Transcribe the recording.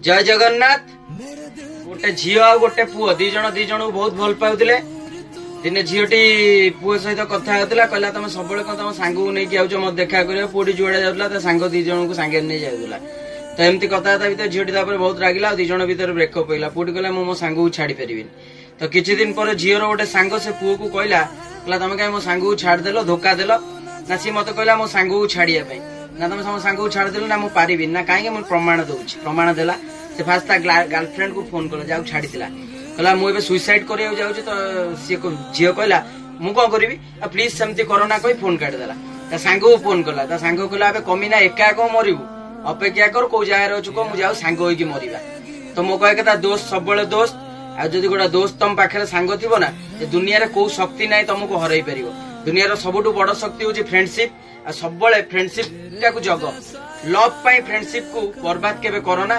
ଜୟ ଜଗନ୍ନାଥ। ଗୋଟେ ଝିଅ ଆଉ ଗୋଟେ ପୁଅ, ଦି ଜଣ ଦି ଜଣକୁ ବହୁତ ଭଲ ପାଉଥିଲେ। ଦିନେ ଝିଅଟି ପୁଅ ସହିତ କଥା ହେଉଥିଲା, କହିଲା, "ତମେ ସବୁବେଳେ କଣ ତମ ସାଙ୍ଗକୁ ନେଇକି ଆଉଛ ମତେ ଦେଖା କରିବ?" ପୁଅଟି ଯୁଆଡେ ଯାଉଥିଲା, ତା ସାଙ୍ଗ ଦି ଜଣଙ୍କୁ ସାଙ୍ଗରେ ନେଇ ଯାଉଥିଲା। ତ ଏମିତି କଥାବାର୍ତ୍ତା ଭିତରେ ଝିଅଟି ତାପରେ ବହୁତ ରାଗିଲା ଆଉ ଦି ଜଣ ଭିତରେ ବ୍ରେକଅପ୍ ହେଇଗଲା। ପୁଅଟି କହିଲା, "ମୁଁ ମୋ ସାଙ୍ଗକୁ ଛାଡି ପାରିବିନି।" ତ କିଛି ଦିନ ପରେ ଝିଅର ଗୋଟେ ସାଙ୍ଗ ସେ ପୁଅକୁ କହିଲା, କହିଲା, "ତମେ କାହିଁ ମୋ ସାଙ୍ଗକୁ ଛାଡିଦେଲ, ଧୋକା ଦେଲ?" ନା, ସିଏ ମତେ କହିଲା ମୋ ସାଙ୍ଗକୁ ଛାଡିବା ପାଇଁ। ନା, ତମେ ତମ ସାଙ୍ଗକୁ ଛାଡିଦେଲ? ନା, ମୁଁ ପାରିବିନି। ନା, କାହିଁକି? ମୁଁ ପ୍ରମାଣ ଦଉଛି। ପ୍ରମାଣ ଦେଲା। ସେ ଫାଷ୍ଟ ତା ଗାର୍ଲଫ୍ରେଣ୍ଡ କୁ ଫୋନ କଲା, ଯାହାକୁ ଛାଡିଥିଲା। କହିଲା, "ମୁଁ ଏବେ ସୁଇସାଇଡ କରିବାକୁ ଯାଉଛି।" ତ ସିଏ ଝିଅ କହିଲା, "ମୁଁ କଣ କରିବି? ଆଉ ପ୍ଲିଜ ସେମିତି କର ନା," କହି ଫୋନ କାଟିଦେଲା। ତା ସାଙ୍ଗକୁ ଫୋନ କଲା। ତା ସାଙ୍ଗ କହିଲା, "ଏବେ କମିନା, ଏକା କଣ ମରିବୁ? ଅପେକ୍ଷା କର, କୋଉ ଜାଗାରେ ଅଛୁ କହ, ମୁଁ ଯାଉ, ସାଙ୍ଗ ହେଇକି ମରିବା।" ତ ମୋ କହିବା କଥା, ଦୋସ୍ତ ସବୁବେଳେ ଦୋସ୍ତ। ଆଉ ଯଦି ଗୋଟେ ଦୋସ୍ତ ତମ ପାଖରେ ସାଙ୍ଗ ଥିବ ନା, ଏ ଦୁନିଆରେ କୋଉ ଶକ୍ତି ନାହିଁ ତମକୁ ହରେଇ ପାରିବ। ଦୁନିଆର ସବୁଠୁ ବଡ ଶକ୍ତି ହଉଛି ଫ୍ରେଣ୍ଡସିପ। ଆଉ ସବୁବେଳେ ଫ୍ରେଣ୍ଡସିପ ଟାକୁ ଜଗ। ଲଭ୍ ପାଇଁ ଫ୍ରେଣ୍ଡସିପ କୁ ବର୍ବାଦ କେବେ କର ନା।